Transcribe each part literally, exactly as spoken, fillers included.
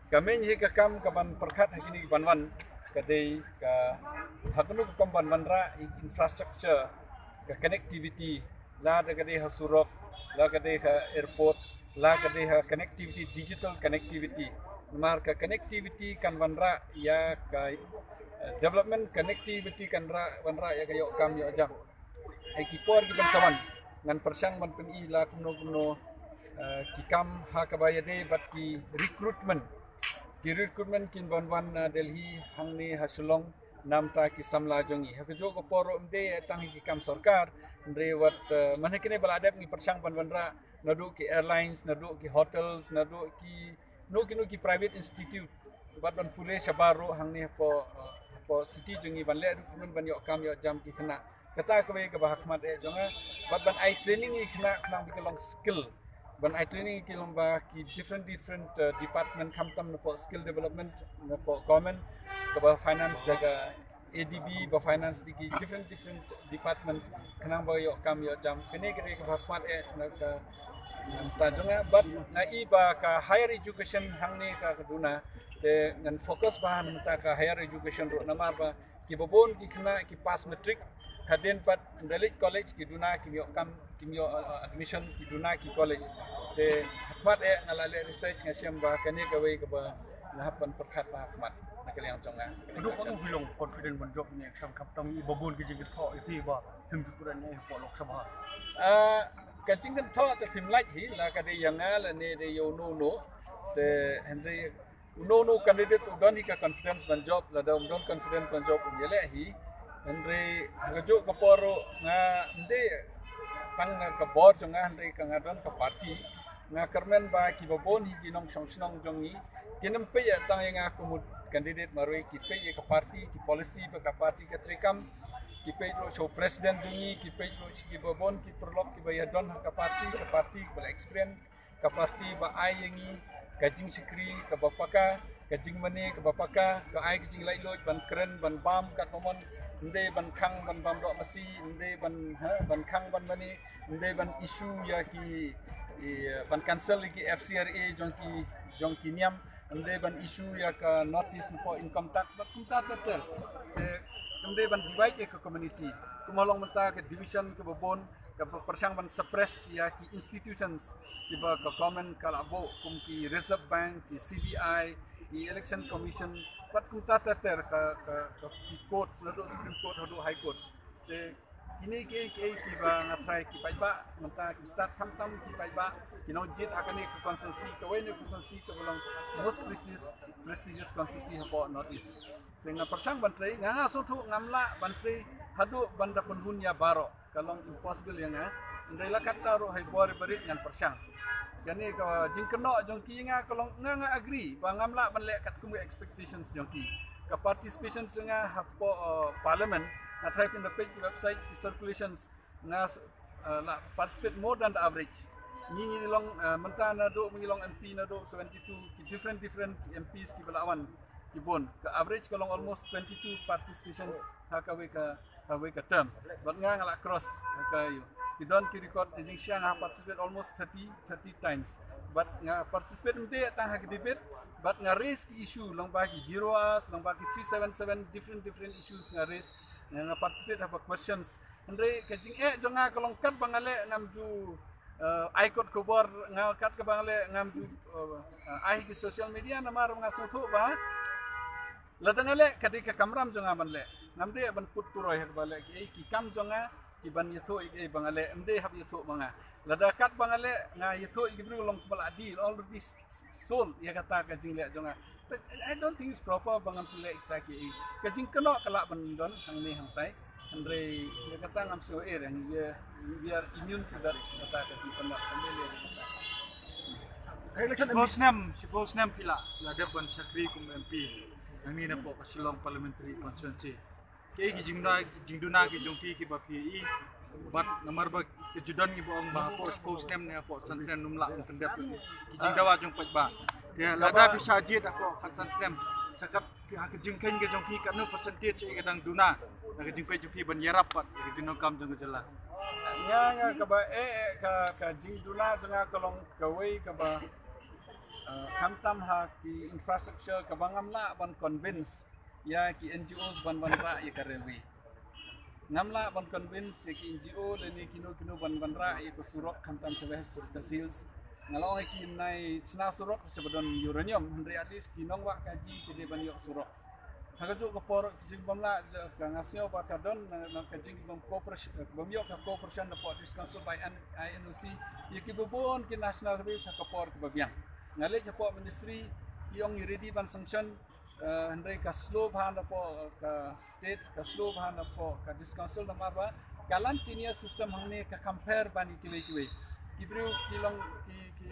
Ka main hi ka kam ka ban pyrkhat ha kine ki ban wan, ka dei ka ha kano ka kam ban wanrah i infrastructure, ka connectivity, la da ka dei ha surok, la ka dei ha airport, la ka dei ha connectivity, digital connectivity. Namar ka connectivity kan wanrah ïa ka, eh, development, connectivity kan ra-, wanrah ïa ka ïoh kam ïoh jam. Ai ki por ki ban sa wan, ngan pyrshang ban pyni la kumno kumno, eh, ki kam ha kaba ïadei bad ki recruitment. Ki recruitment kin ban wan na Delhi hangne ha Shillong namar ki samla jong ngi. Ha kajuh ka por ruh ym dei tang hi ki kam sorkar, hynrei wat, eh, man ha kine ba la dep ngi pyrshang ban wanrah naduh ki airlines, naduh ki hotels, naduh ki no ki no ki private institute. Bad ban pule shabar ruh hangne hapoh, eh, hapoh city jong ngi ban leh recruitment ban ïoh kam ïoh jam ki khynnah. Kata kawei kaba ha khmat eh jong nga, bad ban ai training ïa ki khynnah khnang ba ki long skill. Ban ai training ïa ki long ba ki different, different, eh, department khamtam napoh skill development, napoh government, kaba finance da ka A D B, ba finance da ki different, different departments, khnang ba ïoh kam ïoh jam. Kane kane kaba ha khmat eh na ka, na ka jong nga, bad nga i ba ka higher education hangne ka ka duna, te ngan focus ba ha na ka higher education ruh namar ba kiba bun ki khynnah ki pass matric, hadien pat ynda leit college ki duna kim ïoh kam, kim ïoh, uh, uh, admission, ki duna ki college. Te ha khmat eh nga la leh research nga shem ba kane kawei kaba nga hap ban pyrkhat ba ha khmat na ka liang jong nga. Kano kano phi long confident ban jop ne exam khamtam i ba bun ki jingkyntu ïa phi ba phim ju kren ne hapoh Lok Sabha? Ah, ka jingkyntu te phim lait hi la ka dei ïa nga lane dei ïa uno uno. Te hynrei uno uno u candidate u don hi ka confidence ban jop, lada um don confidence ban jop um ïaleh hi. Hynrei ha kajuh ka por ruh nga ym dei tang na ka bor jong nga, hynrei ka nga don ka party. Nga kyrmen ba kiba bun hi ki nongshong shnong jong ngi kin ym peit ïa tang ïa nga kum u candidate marwei, ki peit ïa ka party, ki policy ba ka party ka treikam, ki peit ruh sha u president jong ngi, ki peit ruh sha kiba bun ki paralok kiba ïadon ha ka party, ka party kaba la experience, ka party ba ai ïa ngi ka jingshakri kaba paka, ka jingmane kaba paka, ka ai ka jinglaitluid ban kren ban bam katba mon, ym dei ban khang ban bam doh masi, ym dei ban, ha, ban khang ban mane, ym dei ban issue ïa ki, i, ban cancel ïa ki F C R A jong ki, jong ki niam, ym dei ban issue ïa ka notice napoh income tax, bad kumta ter ter. Te ym dei ban divide ïa ka community. Kumba long mynta ka division kaba bun, kaba pyrshang ban suppress ïa ki institutions kiba ka government ka la buh kum ki Reserve Bank, ki C B I, ki Election Commission, bad kumta ter ter, ka, ka, ka ki courts, naduh Supreme Court haduh High Court. Te kine kiei kiei kiba nga tharai ki paidbah mynta ki stad khamtam ki paidbah ki nongjied ha kane ka constituency, kawei na ka constituency kaba long most prestigious, prestigious constituency hapoh North East. Te nga pyrshang ban trei, nga nga sngewthuh ngam lah ban trei haduh ban da pynhun ïa baroh, ka long impossible ïa nga. Hynrei la katta ruh ha i bor i barit ngan pyrshang. Kane ka jingkynnoh jong ki ïa nga ka long nga nga agree ba ngam lah ban leh katkum ka expectations jong ki. Ka participation jong nga hapoh, uh, parliament, nga tharai phin da peit ki website ki circulations, nga s-, uh, la participate more than the average. Ngi ngi long, uh, mynta naduh ngi long M P naduh seventy-two ki different different M Ps kiba la wan ki bun. Ka average ka long almost twenty-two participations ha kawei ka, kawei ka term. Bad nga nga la cross ha ka ïoh. Ki don ki record, ka jingshang nga participate almost thirty, thirty times. Bad nga participate ym dei tang ha ki debate, bad nga raise ki issue, long ba ki zero hours, long ba ki three seven seven, different different issues nga raise. Nga, nga participate ha ba questions. Hynrei ka jingeh jong nga ka long katba nga leh ngam ju, eh, ai kot khubor, nga katba nga leh ngam ju, eh, ai ki social media namar nga sngewthuh ba lada nga leh ka dei ka kamram jong nga ban leh. Ngam dei ban put turoi ha kaba leh kiei ki kam jong nga ki ban ïathuh ïa kiei ba nga leh, ym dei hap ïathuh ma nga. Lada katba nga leh nga ïathuh ïa ki briew long kumba la deal, already sold ïa kata ka jingleh jong nga. Te I don't think it's proper ba ngan pynleh kita kiei. Ka jingkynnoh ka lah ban don hangne hangtai. Hynrei ïa kata ngam sngew eh, we are, we are immune to that, kata ka jingkynnoh. Kan dei leh kata. Shiphew snem, shiphew snem phi la, la dep ban shakri kum M P. Hangne napoh ka Shillong Parliamentary Constituency. Kiei ki jingduna, jingduna ki jong phi kiba phi ïohi. Bad namar ba ka ju don ngi ba ong ba hapoh shiphew snem ne hapoh san snem ym lah ban pyndep ki jingdawa jong paidbah. Te lada phi shah jied hapoh khatsan snem, sa kat phi ha ka jingkheiñ ka jong phi katno percentage ka dang duna na ka jingpeit jong phi ban ïarap bad ka jingdonkam jong ka jylla? Nga nga kaba eh, eh ka, ka jingduna jong nga ka long kawei kaba Khamtam ha ki infrastructure kaba ngam lah ban convince ïa ki N G Os ban ban rah ïa ka railway. Ngam lah ban convince ïa ki N G O lane kino kino ban ban rah ïa ka surok khamtam sha West Khasi Hills. Nga la ong ïa ki nai chna surok sha ba don uranium, hynrei at least ki nongwah kaji ki dei ban ïoh surok. Ha ka juh ka por ka jingbym lah, ka nga sngew ba ka don na ka jingbym cooperation, bym ïoh ka cooperation na pdeng District Council bad I N O C ïa ki ba bun ki national highways ha ka por kaba biang. Nga leit hapoh ministry, ki ong i ready ban sanction, hynrei ka slow bha na pdeng ka state, ka slow bha na pdeng ka District Council namar ba ka Lantenia system hangne ka compare ban ïa ki lei kiwei. Ki briew ki long ki ki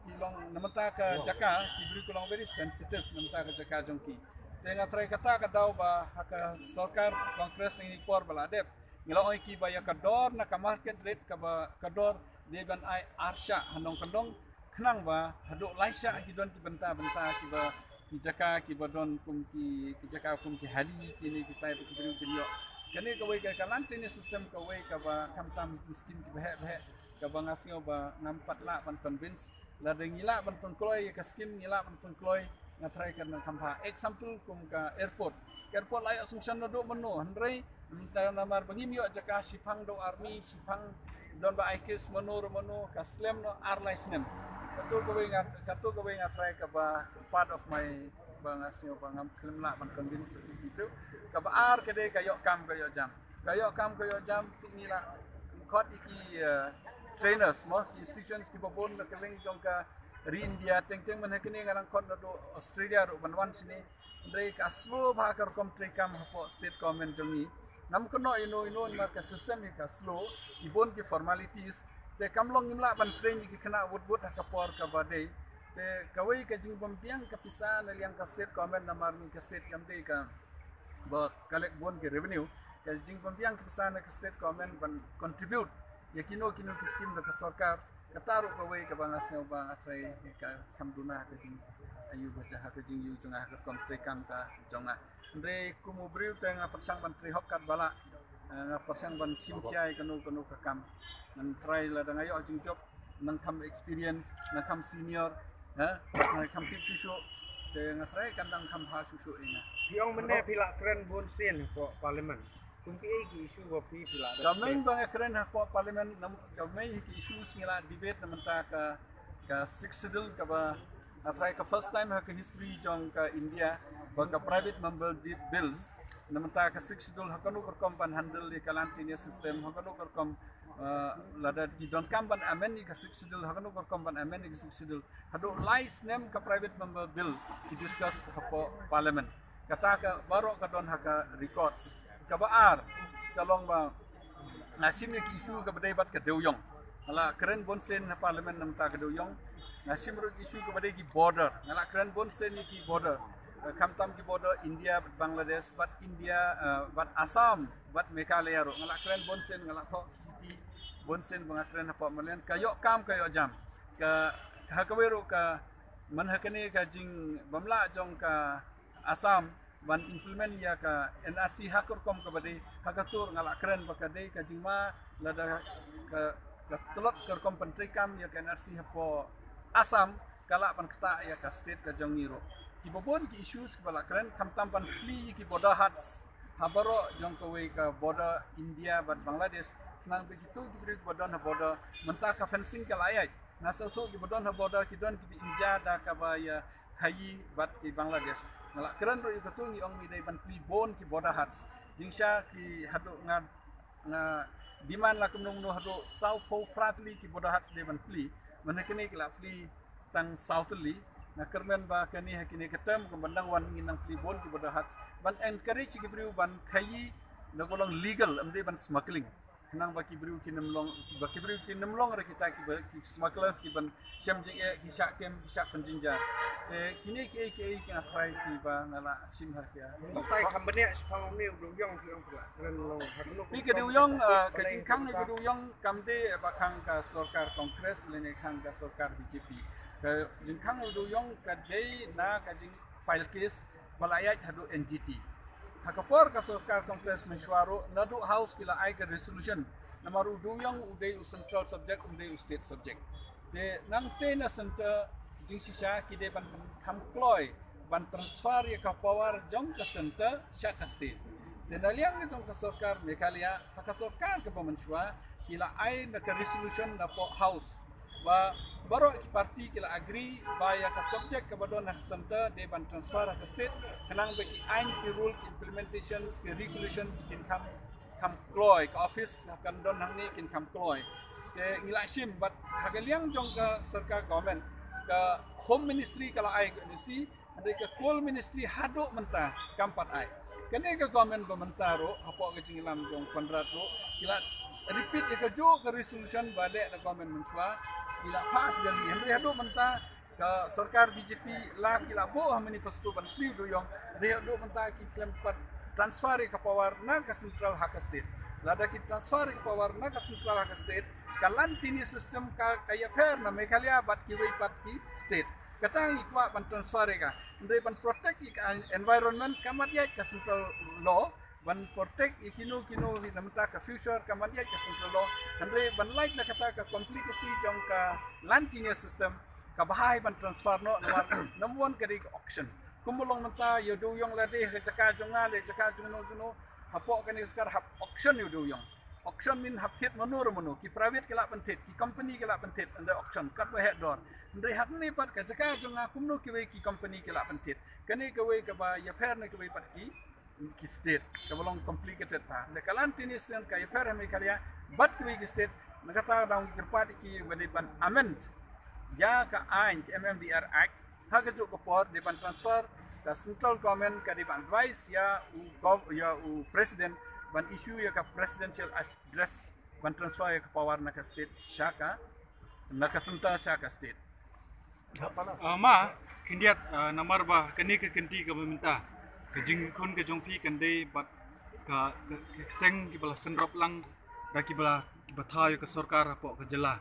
ki long namar ka jaka, ki briew ki long very sensitive namar ka jaka jong ki. Te nga trai kata ka daw ba ha ka sorkar Congress ngi por ba la dep, ngi la ong ïa ki ba ïa ka dor na ka market rate kaba ka dor dei ban ai ar shah ha nongkyndong, khnang ba haduh lai shah ki don ki bynta bynta kiba ki jaka kiba don kum ki ki jaka kum ki hali kine kitai ba ki briew kin ïoh. Kane kawei ka Lantenia system kawei kaba khamtam ki skim kiba heh heh kaba nga sngew ba ngam pat lah ban convince. Lada ngi lah ban pynkloi ïa ka skim, ngi lah ban pynkloi, nga trai ka nang kham bha. Example kum ka airport. Ka airport la ïoh sanction naduh mynno, hynrei namar ba ngim ïoh jaka, shiphang da u army, shiphang don ba ai case mano re mano, ka slem noh ar lai snem. Kato kawei nga, kato kawei nga trai kaba part of my, ba nga sngew ba ngam slem lah ban convince ïa ki briew. Kaba ar ka dei ka ïoh kam ka ïoh jam. Ka ïoh kam ka ïoh jam, ki ngi la khot ïa ki, eh, trainers mo, ki institutions kiba bun na ka liang jong ka ri India, teng teng mynha kine nga dang khot naduh Australia ruh ban wan shane. Hynrei ka slow bha ka rukom treikam hapoh state government jong ngi. Ngam kynnoh ïano ïano namar ka system hi ka slow, ki bun ki formalities. Te kam long ngim lah ban train ïa ki khynnah wut wut ha ka por kaba dei. Te kawei ka jingbymbiang ka pisa na liang ka state government namar ngi ka state kam dei ka ba collect bun ki revenue. Ka jingbymbiang ka pisa na ka state government ban contribute ïa kino kino ki skim da ka sorkar. Kata ruh kawei kaba nga sngew ba nga trai ka kham duna ha ka jing ayu ba ha ka jingïoh jong nga ha ka rukom treikam ka jong nga. Hynrei kum u briew te nga pyrshang ban trei hok katba lah. Eh, nga pyrshang ban shim khia ïa kano kano ka kam. Ngan trai lada nga ïoh jingjop, nang kham experience, nang kham senior, ha? Nang kham tip shuh shuh. Te nga trai kan dang kham bha shuh shuh ïa nga. Phi ong mynne phi la kren bun sien hapoh parliament. Kum kiei ki issue ba phi phi la. Ka main ba nga kren hapoh parliament, nam, ka main ki issues ngi la debate na mynta ka, ka Sixth Schedule kaba nga trai ka first time ha ka history jong ka India ba ka private member di-, bills na mynta ka Sixth Schedule ha kano ka rukom ban handle ïa ka Lantenia system, ha kano ka rukom, eh, lada ki donkam ban amend ïa ka Sixth Schedule, ha kano ka rukom ban amend ïa ka Sixth Schedule. Haduh lai snem ka private member bill ki discuss hapoh parliament. Kata ka baroh ka don ha ka records. Kaba ar ka long ba nga shim ïa ki issue kaba dei bad ka dewïong. Nga la kren bun sien ha parliament na mynta ka dewïong. Nga shim ruh ki issue kaba dei ki border. Nga la kren bun sien ïa ki border. Eh, khamtam ki border India bad Bangladesh, bad India, eh, bad Assam, bad Meghalaya ruh. Nga la kren bun sien, nga la thoh ki siti bun sien ba nga kren hapoh parliament. Ka ïoh kam ka ïoh jam. Ka, ha kawei ruh ka mynha kane ka jingbymlah jong ka Assam ban implement ïa ka N R C ha ka rukom kaba dei, ha ka tur nga la kren ba ka dei ka jingma lada ka, ka tlot ka rukom pyntreikam ïa ka N R C hapoh Assam ka lah ban ktah ïa ka state ka jong ngi ruh. Kiba bun ki issues kiba la kren khamtam ban plie ïa ki border huts ha baroh jong kawei ka border India bad Bangladesh. Khnang ba kito ki briew kiba don ha border mynta ka fencing ka la ïaid. Nga sngewthuh kiba don ha border ki don kiba im ja da kaba ïa khaïi bad ki Bangladesh. Nga la kren ruh ïa katu ngi ong ngi dei ban plie bun ki border huts. Jingshah ki haduh nga, nga demand la kumno kumno haduh saw phew phra tylli ki border huts dei ban plie. Mynha kane ki la plie tang saw tylli. Nga kyrmen ba kane ha kine ki term kumba nang wan ngin nang plie bun ki border huts ban encourage ki briew ban khaïi da ka long legal, ym dei ban smuggling. Khnang ba ki briew kin ym long, ba ki briew kin ym long re kita kiba, ki smugglers kiban shem jingeh, ki shah kem, ki shah pynjynjar. Te kine kiei kiei ki nga trai kiba nga la shim ha ki. Mynta kham bniah shaphang une u dewïong ki ong phi la kren long ha kano. Phi ka dewïong, ah, ka jingkhang ka dewïong kam dei ba khang ka sorkar Congress lane khang ka sorkar B J P. Ka jingkhang u dewïong ka dei na ka jing file case ba la ïaid haduh N G T. Ha ka por ka sorkar Congress mynshuwa ruh naduh House ki la ai ka resolution. Namar u dewïong u dei u central subject, um dei u state subject. Te nangta na center jingshisha ki dei ban kham kloi ban transfer ïa ka power jong ka center sha ka state. Te na liang jong ka sorkar Meghalaya, ha ka sorkar kaba mynshuwa, ki la ai na ka resolution na pok House ba baroh ki party ki la agree ba ïa ka subject kaba don ha ka center dei ban transfer ha ka state, khnang ba ki aiñ, ki rule, ki implementations, ki regulations kin kham kham kloi, ka office kan don hangne kin kham kloi. Te ngi la shim, bad ha ka liang jong ka sorkar government, ka Home Ministry ka la ai ka N O C, hynrei ka Coal Ministry haduh mynta kam pat ai. Kane ka government ba mynta ruh, hapoh ka jingïalam jong Conrad ruh, ki la repeat ïa kajuh ka resolution ba leh na government mynshuwa, ki la pass Delhi, hynrei haduh mynta ka sorkar B J P la ki la buh ha manifesto ban plie dewïong, hynrei haduh mynta kim khlem pat transfer ïa ka power na ka central ha ka state. Lada ki transfer ïa ka power na ka central ha ka state, ka land tenure system ka, ka ïapher na Meghalaya bad kiwei pat ki state. Kata ngi kwah ban transfer ïa ka, hynrei ban protect ïa ka environment, kam pat ïaid ka central law, ban protect ïa kino kino, na mynta ka future, kam pat ïaid ka central law. Hynrei ban lait na kata ka complicacy jong ka land tenure system, ka bha hi ban transfer noh, namar number one ka dei ka auction. Kumba long mynta, ïa dewïong lade ha ka jaka jong nga, lade jaka jong no jong no, hapoh kane ka sorkar hap auction ïa dewïong. Auction mean hap thied mano re mano, ki private ki la pynthied, ki company ki la pynthied under auction, katba heh dor. Hynrei hangne pat ka jaka jong nga, kumno kiwei ki company ki la pynthied. Kane kawei kaba ïapher na kiwei pat ki ki state, kaba long complicated bha. Te ka land tenure system ka ïapher ha Meghalaya bad kiwei ki state, na kata ka daw ngi kyrpad ïa ki ba dei ban amend ïa ka aiñ, ka M M D R Act, ha kajuh ka por dei ban transfer, ka central government ka dei ban advise ïa u gov-, ïa u president ban issue ïa ka presidential address, ban transfer ïa ka power na ka state sha ka, na ka center sha ka state. Ah, ma, khyndiat, ah, namar ba kane ka kynti kaba mynta, ka jingkhun ka jong phi kan dei bad ka, ka, ka seng kiba la synrop lang da kiba la, kiba thaw ïa ka sorkar hapoh ka jylla.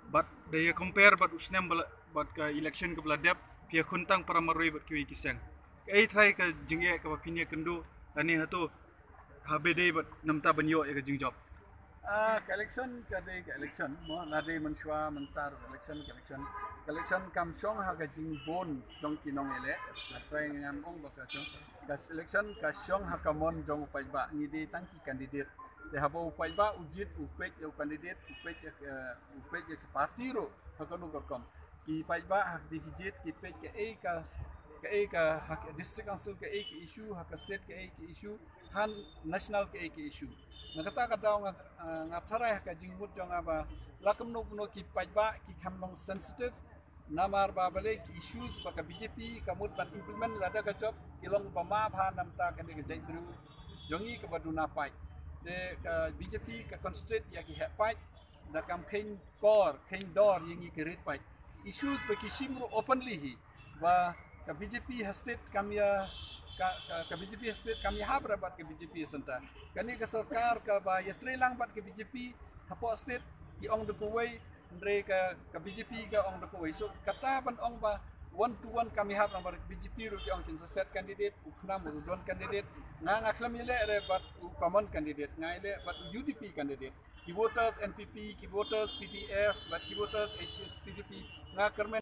Bad da ïa compare bad u snem ba la, bad ka election kaba la dep, phi ïakhun tang para marwei bad kiwei ki seng. Kaei trai ka jingeh kaba phin ïakynduh, lane hato ha ba dei bad namar ban ïoh ïa ka jingjop? Ah, ka election ka dei ka election, mo, lade mynshuwa, mynta ruh election, ka election. Ka election kam shong ha ka jingbun jong ki nongïaleh. Nga trai ngan ong ba ka shong. Ka election ka shong ha ka mon jong u paidbah, ngi dei tang ki candidate. Te haba u paidbah u jied, u peit ïa u candidate, u peit ïa, eh, u peit ïa ka party ruh ha kano ka rukom. Ki paidbah ha kaba ki jied ki peit kaei ka, kaei ka, ha ka district council kaei ka issue, ha ka state kaei ka issue, ha national kaei ka issue. Na kata ka daw nga, ah, nga tharai ha ka jingmut jong nga ba la kumno kumno ki paidbah ki kham long sensitive, namar ba balei ki issues ba ka B J P ka mut ban implement lada ka jop ki long ba ma bha namar kane ka jaitbynriew jong ngi kaba duna paid. Te ka B J P ka concentrate ïa ki heh paid, da kam kheiñ kor, kheiñ dor ïa ngi ki rit paid. Issues ba ki shim ruh openly hi ba ka B J P ha state kam ïa, ka, ka, ka B J P ha state kam ïahap re bad ka B J P ha center. Kane ka sorkar kaba ïatrei lang bad ka B J P hapoh state, ki ong da kawei, hynrei ka, ka B J P ka ong da kawei. So kata ban ong ba one to one kam ïahap, namar ka BJ P ruh ki ong kin sa set candidate, u KHNAM ruh don candidate. Nga, nga khlem ïaleh re bad u common candidate, nga ïaleh bad u U D P candidate. Ki voters N P P, ki voters P D F, bad ki voters H S P D P, nga kyrmen